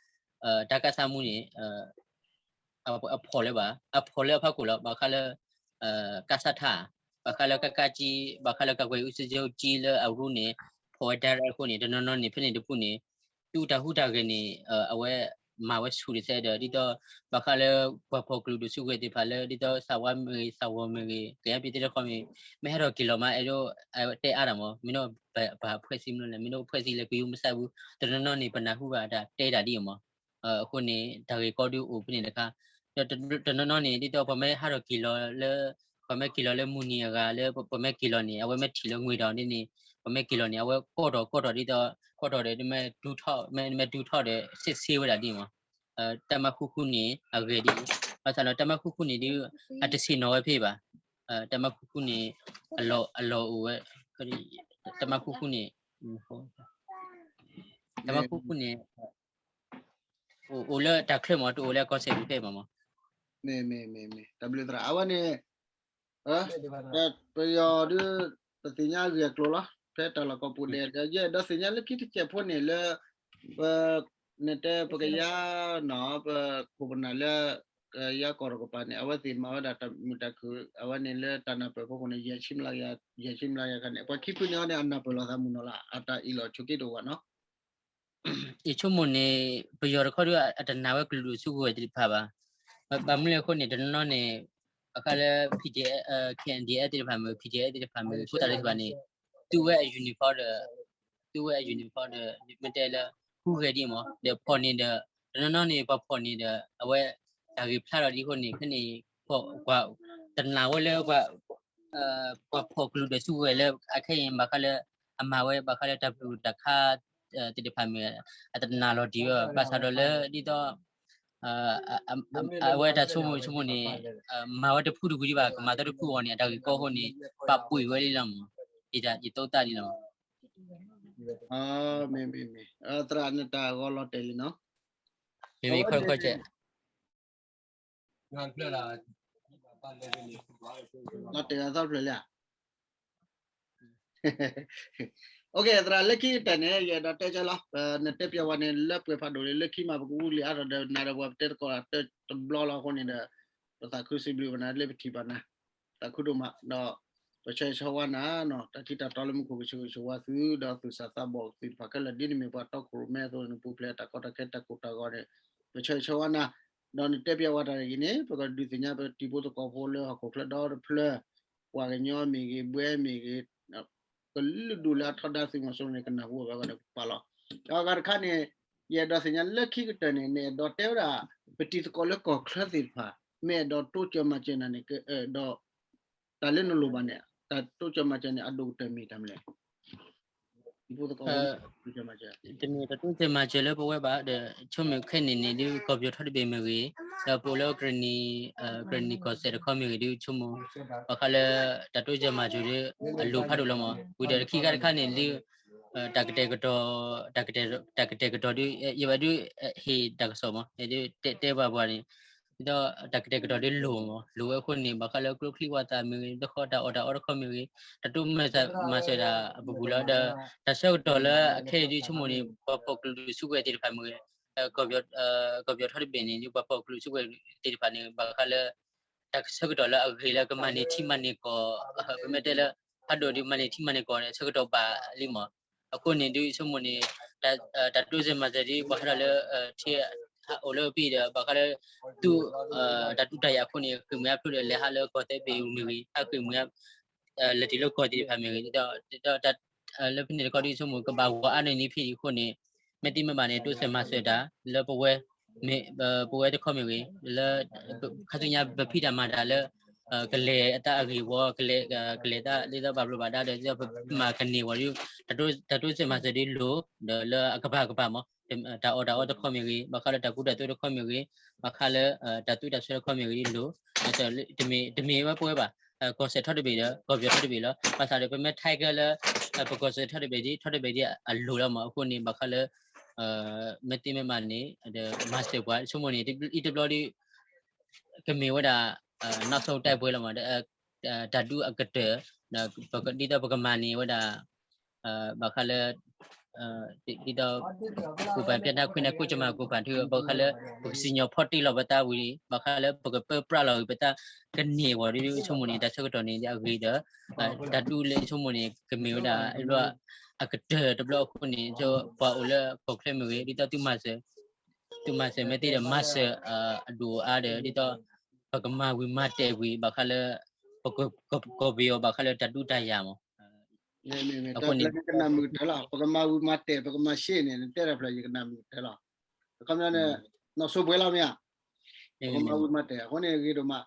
တၢ်ကစီၣ်မူန့ၣ် အဖီၣ်လၢၤဘၣ် အဖီၣ်လၢအဖီခိၣ်လီၤ ဘၣ်ဃးလၢ ကစထ ဘၣ်ဃးလၢကကကံ ဘၣ်ဃးလၢကကွဲၢ်အူစကၠိကံလၢအရူန့ၣ် ဖီၣ်ဝဲဒၣ်အဃိန့ၣ် တနီၤနီၤန့ၣ် ဖဲန့ၣ်တပူၤန့ၣ် သုးတၢ်ဟူးတၢ်ဂဲၤန့ၣ် အဝဲမၤဝဲဆူၣ်တစဲးဒီး ဒ်သိး ဘၣ်ဃးလၢပှၤဖီၣ်ကလုာ်ဒိၣ်စုကဝဲၤသ့ၣ်တဖၣ်လၢ ဒ်သိးသးဝါမ့ၢ်ဂ့ၤ သးဝီမ့ၢ်ဂ့ၤ ကယဲၢ်ပျံၤသ့ၣ်တခီမ့ၢ် မ့ၢ်ဟဲထီၣ်က့ၤလီၤမး အဲၣ်ဒိးတဲအါတၢ်မး မ့ၢ်ဒိးပှၤဖှဲးသံမနုၤလဲၣ် မ့ၢ်ဒိးဖှဲးသံလဲၤကယူမုၢ်ဆါပူၤ တနီၤနီၤန့ၣ် ပနၢ်ဟူဘၣ်တၢ်တဲတၢ်ဒ်အံၤမး အဃိန့ၣ် တၢ်ဂ့ၢ်ကီဒုးအိၣ်ဖဲန့ၣ်တခါ ဒီးတနီၤနီၤန့ၣ် ဒ်သိးပှၤမ့ၢ်ဟးထီၣ်က့ၤလီၤလၢ ပှၤမ့ၢ်က့ၤလီၤလၢမုၢ်နံၤအဂၤလၢ ပှၤမ့ၢ်က့ၤလီၤန့ၣ် အဝဲမ့ၢ်ထံၣ်လၢငွ့ၤဒီးဒ်န့ၣ် ပှၤမ့ၢ်က့ၤလီၤန့ၣ် အဝဲကီၢ်ထီၣ်ကီၢ်ထီၣ်ဒ်သိး ကီၢ်ထီၣ်ဒီး မ့ၢ်ဒူထီၣ် မ့ၢ်ဒူထီၣ်ဒီး စစ်ဆေးဝဲဒၣ်ဒ်မး တၢ်မၤဃူဃူန့ၣ် အဂ့ၢ်ဒ်အံၤ ဘၣ်ဆၣ်ဒီးတၢ်မၤဃူဃူန့ၣ်ဒုး အတဆ့ၣ်နီၤဝဲဖဲဘၣ် တၢ်မၤဃူဃူန့ၣ် အလီၢ် အလီၢ်အိၣ်ဝဲ တၢ်မၤဃူဃူန့ၣ် တၢ်မၤဃူဃူန့ၣ် အိၣ်လၢတၢ်ချၢမး တအိၣ်လၢကီၢ်စဲၣ်ပူၤဖဲဘၣ်မး မ့ၢ် မ့ၢ် မ့ၢ် မ့ၢ် တၢ်ဘျုးသရၣ် အဝဲန့ၣ် ပယီၤဒုး ပသ့ၣ်ညါဂ့ၢ်အကျိၤလီၤ ဖဲတၢ်လီၢ်ကိးပူၤဒဲး ဒီးယအဲၣ်ဒိးသ့ၣ်ညါလၢခံတစဲးဖိန့ၣ်လၢ ပ နတဲပကယၤနီၤ ပခိၣ်ပနၢ်လၢ ကယၤကီၢ်တကပၤန့ၣ် အဝဲသ့ၣ်မၤဝဲဒၣ်တၢ်မုာ်တၢ်ခုၣ် အဝဲန့ၣ်လၢတၢ်နၢ်ပၢၢ်ဖိအဃိန့ၣ် ယဲၢ်ဆံမျးယၤ ယဲၢ်ဆံမျးယၤခါန့ၣ် ပှၤခံဖုန့ၣ်အီၤန့ၣ် အနၢ်ပၢၢ်လိာ်သးမုၢ်နီၢ်လၢ် အတၢ်အ့ၣ်လိာ်ဆိးက့တအိၣ်ဘၣ်နီၤ ယဆိကမိၣ်န့ၣ် ပယီၤတခီဒုး အတနာ်ဝဲကလုာ်ဒိၣ်စုကဝဲၤသ့ၣ်တဖၣ်ဘၣ်. ဘၣ်မနုၤလဲၣ်အဃိန့ၣ် တနီၤနီၤန့ၣ် ဘၣ်ဃးလၢ PDF KNDF သ့ၣ်တဖၣ်မ့ၢ် PDF သ့ၣ်တဖၣ်မ့ၢ် ဖိသၣ်သ့ၣ်တဖၣ်န့ၣ် သူဝဲအ uniform ဒီး သူဝဲအ uniform ဒီး မ့ၢ်တဲလၢ ဟူးဂဲၤဒ်မး ဒီးဖီၣ်န့ၢ်ဒီး တနီၤနီၤန့ၣ် ပှၤဖီၣ်န့ၢ်ဒီး အဝဲ တၢ်ဂ့ၢ်ဖျါထီၣ်ဒ်အဃိန့ၣ် ခဲန့ၣ် တနာ်ဝဲလၢ ပှၤဖီၣ်ကလုာ်ဒိၣ်စုကဝဲၤလၢအခဲအံၤ ဘၣ်ဃးလၢ အမၤဝဲ ဘၣ်ဃးလၢတၢ်ပျုၤတၢ်ခါ သ့ၣ်တဖၣ်မ့ၢ် အတနာ်လီၤတံၢ်ဝဲ ဘၣ်ဆၣ်ဒီးလၢဒ်သိး အဝဲတၢ်ဆိကမိၣ်ဆိကမိၣ်န့ၣ် မၤဝဲတဖုတဝံၤဒံးဘၣ် ကမၤသီတဖုအဂီၢ်န့ၣ် အတၢ်ဂ့ၢ်ကီအဃိန့ၣ် ပာ်ပှ့ၤဝဲလံလီၤမး ယတိၢ်သးလံလီၤ မ့ၢ် မ့ၢ် မ့ၢ် သရၣ်နတၢ်ဂီၤလီၤတဲာ်လံနီၤ အဝဲတခီကဲ လီၤတဲာ်အသီတဖျၢၣ်လံဧါ သရၣ်လၢခံကတၢၢ်န့ၣ် ယအဲၣ်ဒိးတဲကၠီလီၤ နတဲပျီဝဲန့ၣ် လၢပှဲၤဖးဒိၣ်လံ လၢခံမး ပကဝံလံအါထီၣ်ဒီးနၤဒီးပှၤပတဲသကိးတဘျီလီၤအဃိန့ၣ်ဒီး ပသးခုစံးဘျုးဘၣ်နၤလၢပထံၣ်ဘၣ်နၤ သးခုဒိၣ်မး ဒီး ပဆၢဂ့ၤဆၢဝါနၤနီၤ တၢ်ထံတၢ်တီလၢမူခိၣ်ကဆၢဂ့ၤဆၢဝါသု ဒီးသူၣ်စၢ်သးဘီၣ်သုတဖၣ်ခဲလၢာ် ဒ်နမ့ၢ်ပှၤတီခိၣ်ရိၣ်မဲအသိးန့ၣ် ပူၤဖျဲးတၢ်ကီတၢ်ခဲတၢ်ကိၢ်တၢ်ဂီၤန့ၣ် ပဆၢဂ့ၤဆၢဝါနၤ, ဒီးနတဲပၠးဝဲတၢ်ဂ့ၢ်န့ၣ် ပကဒုးသ့ၣ်ညါပတံၤဖိသကိးဖိလၢဟီၣ်ခိၣ်ချၢဒီတဖျၢၣ်, ပှၤကညီမ့ၢ်ဂ့ၤ, ဘှဲမ့ၢ်ဂ့ၤ, ကလုာ်ဒူၣ်လၢအထီဒါသုးမီၤစိရိၤန့ၣ် ကနၢ်ဟူဝဲကဒီးကပာ်လီၤ. ဒီးအဂၤတခါန့ၣ် ယအဲၣ်ဒိးသ့ၣ်ညါလၢခံကတၢၢ်န့ၣ် နအဲၣ်ဒိးတဲဝဲဒၣ် ပတံၤသကိးလၢကီၢ်ချၢသ့ၣ်တဖၣ် မ့ၢ်အဲၣ်ဒိးတိစၢၤမၤစၢၤနၤန့ၣ် ကအဲၣ်ဒိး တၢ်လၢနလိၣ်ဘၣ်န့ၣ် တၢ်တိစၢၤမၤစၢၤန့ၣ် အဒိၣ်ကတၢၢ်မ့ၢ်တၢ်မနုၤလဲၣ်. တံၤဖိသကိးဖိ တိစၢၤမၤစၢၤ တမ့ၢ်တၢ်တိစၢၤမၤစၢၤလၢပဝဲဘၣ်ဒီး ဆိကမိၣ်ခဲအံၤန့ၣ်ဒုး ကီၢ်ပယီၤထီတဘ့ၣ်မ့ၢ်ဂ့ၤ, ဒီးပအိၣ်လၢကရ့ၣ်နံၣ်ကီၢ်စဲၣ်တခီမ့ၢ်ဂ့ၤဒုး ဆိကမိၣ် ဘၣ်ဃးလၢ တၢ်တိစၢၤမၤစၢၤဒုး အလိၣ်ဖးဒိၣ်လီၤမး. ဝံၤဒီးခံခါတခါန့ၣ်ဒုး တၢ်ကတဲာ်ကတီၤ တၢ်ကတဲာ်ကတီၤဒုး ယဘၣ်ဒုး ဟ့ၣ်တၢ်ကစီၣ်မး ဒုးတဲတဲပှၤပှၤန့ၣ် ဒီးတၢ်ကတဲာ်ကတီၤဒုးလိၣ်မး လိၣ်ဝဲအဃိန့ၣ် ဘၣ်ဃးလၢကျိချံဝးသးမ့ၢ်ဂ့ၤ တခီတၢ်အီၣ်တၢ်အီတခီမ့ၢ်ဂ့ၤ တၢ်တိစၢၤမၤစၢၤတၢ်အပူၤလီၤ. ဒီးတၢ်ဆၢကတီၢ်လၢအခဲအံၤဒုး ဆိကမိၣ်န့ၣ် ပှၤဖီၣ်ကလုာ်စုကဝဲၤသ့ၣ်တဖၣ်မ့ၢ်ဂ့ၤ ကီၢ်ပယီၤထီတဘ့ၣ်န့ၣ် ပှၤဖီၣ်ကလုာ်စုကဝဲၤသ့ၣ်တဖၣ်န့ၣ် ဘၣ်ဃးလၢ တၢ်ဆၢကတီၢ်လၢအဂ့ၤလၢကမၤန့ၢ်ထံမၤန့ၢ်ကီၢ် ပမ့ၢ်တဲလၢ ဖးဒိၣ်ဒုးမၤန့ၢ်ထံမၤန့ၢ်ကီၢ်န့ၣ် ဆၢကတီၢ်ဘၣ်လံမး. အဃိန့ၣ်ဒုး ဆိကမိၣ်န့ၣ် တၢ်တိစၢၤမၤစၢၤဒုး ပှၤဟးထီၣ်လၢ ထံအိၣ်လၢပံၤဒီး ဘၣ်ဃးလၢ သူၣ် တၢ်ဒုးတၢ်ယၤအဃိန့ၣ် ဃ့ၢ်မှံဟးဖျိးဒီး လဲၤဟးလၢကီၢ်သဲဘ့ၣ်မ့ၢ်ဂ့ၤ ဟးဃ့ၢ်မှံ လဲၤတုၤလၢကီၢ်သ့ၣ်တဖၣ်မ့ၢ်ဂ့ၤ ဒီး လၢဖဲန့ၣ်တခီဒုး ဆိကမိၣ်ကဘၣ်ဂီၤအါန့ၢ်န့ၣ်ဖဲအံၤအဃိန့ၣ် မ့ၢ်သ့မ့ၢ်ဘၣ်န့ၣ် တိစၢၤမၤစၢၤတၢ် လၢပဝဲ ပဝဲတခီမ့ၢ်ဂ့ၤ လၢ ခါဆူညါပဖံးတၢ်မၤတၢ်လၢ ကလဲၤအသးအဂ့ၢ်ဝီ ကလဲၤ ကလဲၤသးဒ်သိးဘၣ်ဘျီးဘၣ်ဒါဒီး ဒ်သိးပမၤကန့ၢ်ဝဲဒုး တၢ်တိစၢၤမၤစၢၤဒုးလိၣ် ဒီးလၢအကပၤကပၤမး တၢ်အီၣ်တၢ်အီတခီမ့ၢ်ဂ့ၤ ဘၣ်ဃးလၢတၢ်ကူတၢ်သိးတခီမ့ၢ်ဂ့ၤ ဘၣ်ဃးလၢ တၢ်သူတၢ်စွဲတခီမ့ၢ်ဂ့ၤဒုးလိၣ် တမ့ၢ်ဝဲပဝဲဘၣ် ကီၢ်စဲၣ်ထီတဘ့ၣ်ဒီး ကီၢ်ပယီၤထီတဘ့ၣ်လီၤ. ဘၣ်ဆၣ်ဒီးပမ့ၢ်ထဲကဲလၢ ပကီၢ်စဲၣ်ထီတဘ့ၣ်ဒ် ထီတဘ့ၣ်ဒ်အလိၣ်လီၤမး အဃိန့ၣ် ဘၣ်ဃးလၢ မ့ၢ်သ့မ့ၢ်ဘၣ်န့ၣ် မၤစၢၤပှၤ ဆိကမိၣ်န့ၣ် အံၤတဘျီဒုး ကမ့ၢ်ဝဲဒၣ် နောက်ဆုံးတိုက်ပွဲလီၤမး တၢ်ဒုးအကတၢၢ် ဒ်သိးပကမၤန့ၢ်ဝဲဒၣ် ဘၣ်ဃးလၢ ဒ်သိး ကိုယ်ပိုင်ပြဌာန်းခွင့်နဲ့ ကိုယ့်ကြမ္မာကိုယ်ပိုင် ဘၣ်ဃးလၢ ပကစံၣ်ညီၣ်ဖီတ့ၢ်လီၤပသးဝံၤ ဘၣ်ဃးလၢ ပကပၢပြးလီၤဂ့ၤပသးကန့ၢ်ဝဲဒုး ဆိကမိၣ်န့ၣ် တၢ်ဆၢကတီၢ်န့ၣ် အဂ့ၤဒီး တၢ်ဒုးလၢဆိကမိၣ်န့ၣ် ကမ့ၢ်ဝဲဒၣ် အကတၢၢ်တဘျီအဃိန့ၣ် ပှၤအိၣ်လၢကီၢ်ချၢမ့ၢ်ဂ့ၤ ဒ်သိးသုမၤစၢၤ သုမၤစၢၤမ့ၢ်သ့ဒီး မၤစၢၤ အဒိၣ်အါဒီး ဒ်သိး ပကမၤဝံၤမၤတဲာ်ဝံၤ ဘၣ်ဃးလၢ ပက ကီၢ်ပယီၤဘၣ်ဃးလၢတၢ်ဒုးတၢ်ယၤမး အဃိန့ၣ် ကနၣ်မုာ်ကတၢၢ်လီၤ ပကမၤဝံၤမၤတဲာ် ပကမၤရှဲန့ၣ် နတဲတၢ်ဖျါ ယကနၣ်မုာ်ကတၢၢ်လီၤ အခီပညီန့ၣ် နောက်ဆုံးပွဲလီၤမ့ၢ်ဧါ ပကမၤဝံၤမၤတဲာ် အဃိန့ၣ်ဂ့ၤဒိၣ်မး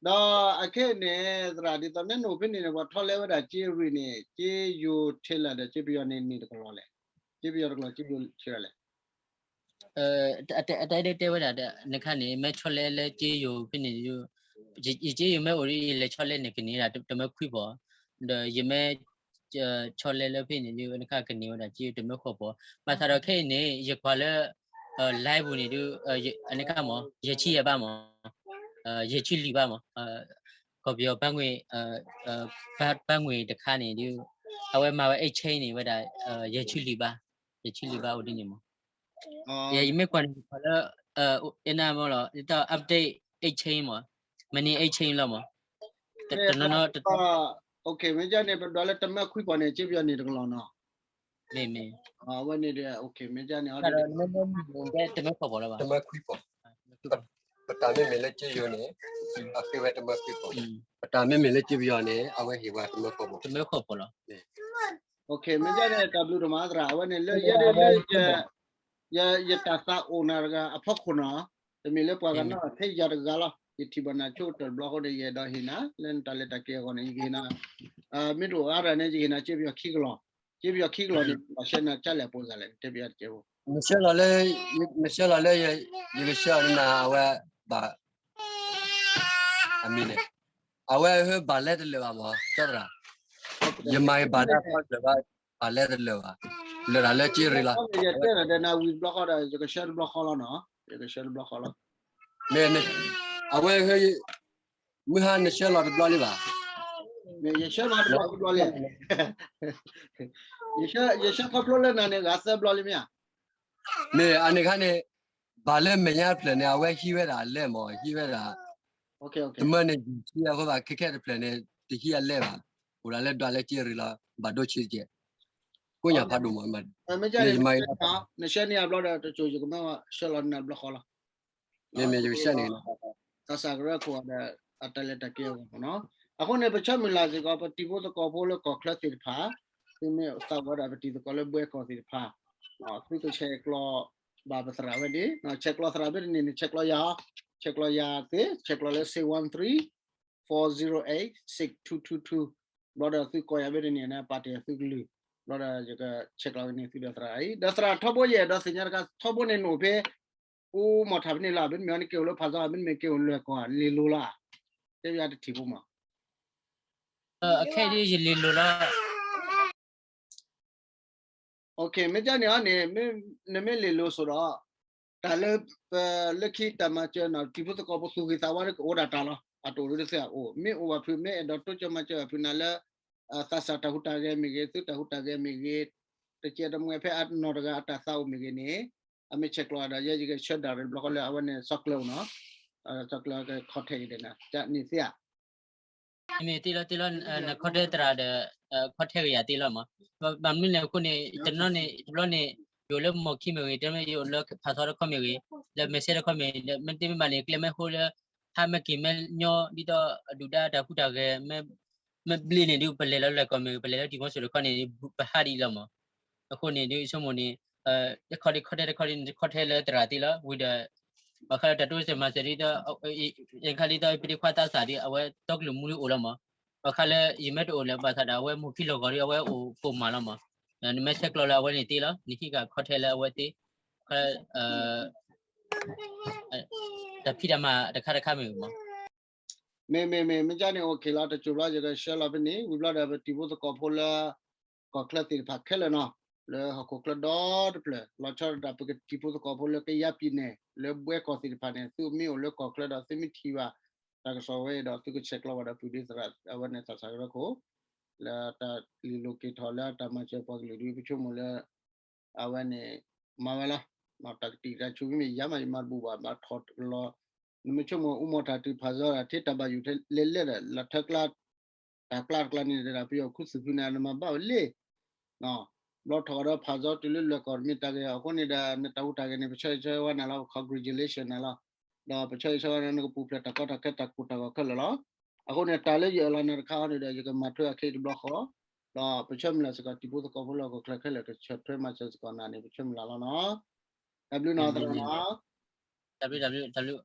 ဒီးအခဲအံၤန့ၣ် သရၣ်ဒ်သိးနအိၣ်ဖဲန့ၣ်န့ၣ် ပှၤထီၣ်လဲဝဲဒၣ်ကၠ့ရံၣ်န့ၣ် ကၠ့ယိၤထဲလဲၣ်ဒီး ကၠ့ပယီၤန့ၣ်န့ၣ်တကလီၤလဲၣ် ကၠ့ပယီၤတကလီၤ ကၠ့ယိၤထဲလဲၣ် အတၢ်အဲၣ်ဒိးတဲဝဲဒၣ် နခါန့ၣ် မ့ၢ်ဆီလဲလၢကၠ့ယိၤဖဲန့ၣ် ယကၠ့ယိၤမ့ၢ်အိၣ်ဒ်အံၤ လဲၤဆီလဲန့ၣ် ကန့ၢ်ဒၣ်တမၢခွံပီၤ ဒီးယမ့ၢ် ဆီလဲလၢဖဲန့ၣ်ဒုး နခါကန့ၢ်ဝဲဒၣ်ကၠ့တမၢဃိးပီၤ ဘၣ်ဆၣ်ဒီးခဲအံၤန့ၣ် ယကွၢ်လၢ live ပူၤန့ၣ်ဒုး နခါမး ယဲၢ်ဆံယဲၢ်ဘးမး ယဲၢ်ဆံလွံၢ်ဘးမး ကီၢ်ပယီၤဘၣ်ငွေ့ ဘၣ်ငွေ့တခါန့ၣ်ဒုး အဝဲမၤဝဲ exchange န့ၣ်ဝဲဒၣ် ယဲၢ်ဆံလွံၢ်ဘး ယဲၢ်ဆံလွံၢ်ဘးအိၣ်ဒ်န့ၣ်မး ယမ့ၢ်ကွၢ်န့ၣ် ယကွၢ်လၢ အဲနမးလီၤ ဒ်သိး update exchange မး money exchange လီၤမး တနီၤနီၤ မ့ၢ်ကန့ၣ် ပဒွးလၢတမၢခွံပီၤန့ၣ် ကၠ့ပယီၤန့ၣ်တကလီၤနီၤ မ့ၢ်မ့ၢ် အဝဲန့ၣ်ဒီး မ့ၢ်ကန့ၣ် တမၢခွံပီၤလီၤဘၣ် တမၢခွံပီၤ ပတၢ်မ့မ့ၢ်လၢကၠ့ယိၤန့ၣ် စံးဘၣ်ဃ့ဝဲတမၢခွံပီၤ ပတၢ်မ့မ့ၢ်လၢကၠ့ပယီၤန့ၣ် အဝဲဟ့ၣ်ဝဲတမၢခွံပီၤ တမၢခွံပီၤလီၤ မ့ၢ်ကန့ၣ် တၢ်ဘျုးဒိၣ်မးသရၣ် အဝဲန့ၣ်လၢယဲဒၣ်လၢ ယတၢ်သးအိၣ်နၤတဂၤအဖီခိၣ်နီၤ တမ့ၢ်လၢပှၤကနီၤထဲယၤတဂၤလီၤ ယထံၣ်ဘၣ်နၤဆိကတၢၢ်တဘျီဃီဒီး ယအဲၣ်ဒိးဟ့ၣ်နၤ လၢနတၢ်လဲၤတၢ်က့ၤအဂီၢ်န့ၣ် ယကဟ့ၣ်နၤ မ့ၢ်တအိၣ်အါတၢ်န့ၣ် ယကဟ့ၣ်နၤကၠ့ပယီၤခံကလီၤ ကၠ့ပယီၤခံကလီၤန့ၣ် ဘၣ်ဆှၢနၤကၠါလဲၣ်ပိစၢ်လဲၣ် တဲပယီၤတကဲးဖိ နဆှၢလီၤလၢ နဆှၢလီၤလၢ ယကဆှၢနၤအဝဲ ဘၣ် အမံၤန့ၣ် အဝဲဟဲဘၣ်လဲၤတလၢာ်ဘၣ်မး ကၠီသရၣ် ယမၤဘၣ်တၢ်ဖီတလၢာ်ဘၣ် ဘၣ်လဲၤတလၢာ်ဘၣ် လၢတၢ်လၢကၠ့ရံၣ်လီၤ ယတဲနၤဒီးနၤဝံၤတဘျီဃီဒီး ယကဆှၢတဘျီဃီလီၤနီၤ ယကဆှၢတဘျီဃီလီၤ မ့ၢ် အဝဲ မုၢ်ဟါနဆှၢလီၤတဘျီလံဘၣ် မ့ၢ်ယဆှၢလီၤတဘျီတဘျီလံ ယဆှၢခီဖျိလၢနၤန့ၣ် ဂၤသၢဘျီလံမ့ၢ်ဧါ မ့ၢ်အန့ၣ်ခါန့ၣ် ဘၣ်လၢမဲာ်ညါတဖျၢၣ်န့ၣ် အဝဲဟံးဝဲဒၣ်အလဲၢ်မး ဟံးဝဲဒၣ် တမၢန့ၣ် ယူၤဆံအဃိဘၣ် ခဲခဲတဖျၢၣ်န့ၣ် တဟံးအလဲၢ်ဘၣ် အိၣ်ဒၣ်လၢဒွးလၢကၠ့ရံၣ်လီၤ ဘၣ်ဒိဆံးတကဲး ကိးညါဖးဒိၣ်မး မ့ၢ် နဆှၢန့ၢ်အဘျီဒီး တစိၤယကမၢဆှၢလီၤနၤတဘျီဃီလီၤ မ့မ့ၢ်ယကစၢ်န့ၣ် သးစၢ်ကရၢခိၣ်ဒီး အတၢ်လဲၤတၢ်က့ၤအဂီၢ်မ့ၢ်နီၤ. အဃိန့ၣ် ပဆၢမုၢ်လၢ်စ့ၢ်ကီး ပတံၤဖိသကိးဖိလၢကီၢ်ချၢသ့ၣ်တဖၣ် သုမ့ၢ်သးဝဲဒၣ်ပတံၤသကိးလၢဘှဲကီၢ်သ့ၣ်တဖၣ် သုကဆဲးကျိးဘၣ်ပသရၣ်ဝဲန့ၣ် ဆဲးကျိးသရၣ်ဘၣ်တနံၤန့ၣ် ဆဲးကျိးယၤ, ဆဲးကျိးယၤသ့, ဆဲးကျိးလၢ six one three, four zero eight, six two two two ဘျီဒီးသုကိးယၤဘၣ်တနံၤန့ၣ် ပာ်တ့ၢ်သုကလုၢ်, ဘျီဒီးယကဆဲးကျိးကန့ၢ်သုဒီးသရၣ်အံၤ ဒီးသရၣ်ထီဘိယဲၢ် ဒီးသ့ၣ်ညါတခါ ထီဘိန့ၣ်နအိၣ်ဖဲ အိၣ်မီၢ်ထၣ်ဖဲန့ၣ်လီၤ, မ့တမ့ၢ်နက့ၤအိၣ်လၢဖးစီ မ့တမ့ၢ်က့ၤအိၣ်လွဲၢ်ကီၢ် လ့ၤလိၤလီၤ, တဲဘၣ်တထံၣ်ဖိမး အခဲအံၤဒ်ယလ့ၤလိၤလီၤ. မ့ၢ်ကန့ၣ်အီၤန့ၣ် နမ့ၢ်လ့ၤလိၤစိဒီး တၢ်လၢ ပလၢခံတၢ်မၤစၢၤနီၤ တံၤဖိသကိးဖိသူၣ်ဂ့ၤသးဝါကအိၣ်ဒၣ်တၢ်လီၤ. အတအိၣ်ဒ်သုအအိၣ် မ့ၢ်အိၣ်ဘၣ်ဖုး မ့ၢ်အဲၣ်ဒိးတိစၢၤမၤစၢၤဘၣ်ဖုးနၤလၢ သးစၢ်တၢ်ဟူးတၢ်ဂဲၤမ့ၢ်ဂ့ၤ သုတၢ်ဟူးတၢ်ဂဲၤမ့ၢ်ဂ့ၤ တကဲတမှဲဖဲအနီၢ်တဂၤအတၢ်သးအိၣ်မ့ၢ်ဂ့ၤန့ၣ် အမ့ၢ်ဆဲးကျိးဒီး ယဲယကဆၢဒၣ်ရ့ၣ်တဘျီဃီလၢ အဝဲန့ၣ် စီၤကျၢၤအိၣ်နီၤ, စီၤကျၢၤက contact ယၤဒီးနၤ န့ၣ်သ့ဧါ မ့ၢ်သ့လီၤသ့လီၤ န contact သရၣ်ဒီး contact ကယၤသ့လီၤမး. ဘၣ်မနုၤလဲၣ်အဃိန့ၣ် တနီၤန့ၣ် တဘျီန့ၣ် ယအိၣ်လၢမိၢ်ခံမ့ၢ်ဂ့ၤ တမ့ၢ်ယအိၣ်လၢဖးသီတခီမ့ၢ်ဂ့ၤ လၢမဲာ်ဆှဲတခီမ့ၢ်ဂ့ၤ မ့တမ့ၢ်ဘၣ်န့ၣ် ကျဲမ့ၢ်ဟိလၢ ဟးမ့ၢ်က့ၤမ့ၢ်ညီ ဒ်သိးအဒုၣ်ဒါတၢ်ဟူးတၢ်ဂဲၤ မ့ၢ်ဘျ့န့ၣ်ဒုး ပလဲၤလီၤလၢကီၢ်မ့ၢ်ဂ့ၤ ပလဲၤလၢတံၤမီၤစိၤတခီန့ၣ် ပဟးဒ်အံၤလီၤမး. အဃိန့ၣ်ဒုး ဆိကမိၣ်န့ၣ် တခီဒ် contact တခီဒ်န့ၣ် contact လၢသရၣ်သ့လီၤ ဝံၤဒီး ဘၣ်ဃးလၢတၢ်တိစၢၤမၤစၢၤဒ်သိး ယခါဒ်သိး ပဒ့ခွါသးစၢ်ဒ် အဝဲတီကလုာ်မူဒ်အိၣ်လီၤမး. ဘၣ်ဃးလၢယမ့ၢ်တအိၣ်လၢၤဘၣ်ဆၣ်ဒီး အဝဲမိၢ်ခံလီၢ်ကဝီၤဒ် အဝဲအိၣ်ကိၢ်မးလီၤမး. နမ့ၢ်ဆဲးကျိးလၢအဝဲန့ၣ်သ့လီၤ နဟံးဃာ် contact လၢအဝဲသ့ တၢ်ဖံးတၢ်မၤတခါတခါမ့ၢ်ဂ့ၤမး မ့မ့မ့မ့ၢ်ကန့ၣ် okay လီၤ တစိၢ်ဘျီ ယကဆှၢလီၤဖဲန့ၣ် ဝံၤဘျီဒီး ပတံၤဖိသကိးဖိလၢ ကီၢ်ချၢသ့ၣ်တဖၣ်ခဲလၢာ်နီၤ လၢဟီၣ်ခိၣ်ချၢဒီတဖျၢၣ် လီၤဆီဒၣ်တၢ် ပကတံၤဖိသကိးဖိလၢကယၤပံၤနဲၣ် လၢဘှဲကီၢ်သ့ၣ်တဖၣ်န့ၣ် သုမ့ၢ်အိၣ်လၢကီၢ်ချၢဒီး သုမ့ၢ်ထံၣ်ဘၣ် တၢ်ကစီၣ်ဝဲဒီး သုကဆဲးကျိးဘၣ်ဒီး ပုၢ်ဒ့သရၣ် အဝဲန့ၣ်သးစၢ်ကရၢခိၣ် လၢတၢ်လံၣ်လိၤက့ၤထီၣ်လၢတၢ်မၤစၢၤပှၤကလုာ်ဒုး ပဆိကမိၣ်လၢ အဝဲန့ၣ် မၤဝဲလီၤ. တၢ်ကတံာ်တၢ်ဆူးမ့မ့ၢ်ယၤမး ယမၤတဘူၣ်ဘၣ် ဘၣ်ထီၣ်လီၤ. နမ့ၢ်ဆိကမိၣ် အိၣ်မီၢ်တၢ်တုၤဖးစီဒီး ထဲတၢ်ဘၣ်ယိၣ်ထဲလဲၤလဲၤဒီး လၢထၢကျါ တၢ်ကျါတကျါန့ၣ်ဒီး ပယီၤခူသူၣ်ဖုန့ၣ် နမၤဘၣ်ဝဲလံ ဘျီထီၣ်ကဒီးဖးစီတုၤလၢလွဲၢ်ကီၢ်တမ့ၢ်တၢ်ဂ့ၤ အဃိန့ၣ်ဒီး နတၢ်ဟူးတၢ်ဂဲၤန့ၣ် ပဆၢဂ့ၤဆၢဝါနၤလီၤ congratulation နၤလီၤ. ဒီးပဆၢဂ့ၤဆၢဝါနၤ နကပူၤဖျဲးတၢ်ကီတၢ်ခဲတၢ်ကိၢ်တၢ်ဂီၤခဲလၢာ်လီၤ. အဃိန့ၣ် တၢ်လၢယအၢၣ်လီၤနၤတခါအံၤန့ၣ်ဒီး ယကမၤထွဲအခဲအံၤတဘျီဃီ ဒီးပဆၢမုၢ်လၢ်စ့ၢ်ကီး တံၤဖိသကိးဖိလၢဟီၣ်ခိၣ်ချၢခဲလၢာ် ကဆၢထွဲမၤစၢၤစ့ၢ်ကီးနၤန့ၣ် ပဆၢမုၢ်လၢ်လီၤနီၤ. တၢ်ဘျုးနီၤ သရၣ်နီၤ. တၢ်ဘျုး တၢ်ဘျုး တၢ်ဘျုး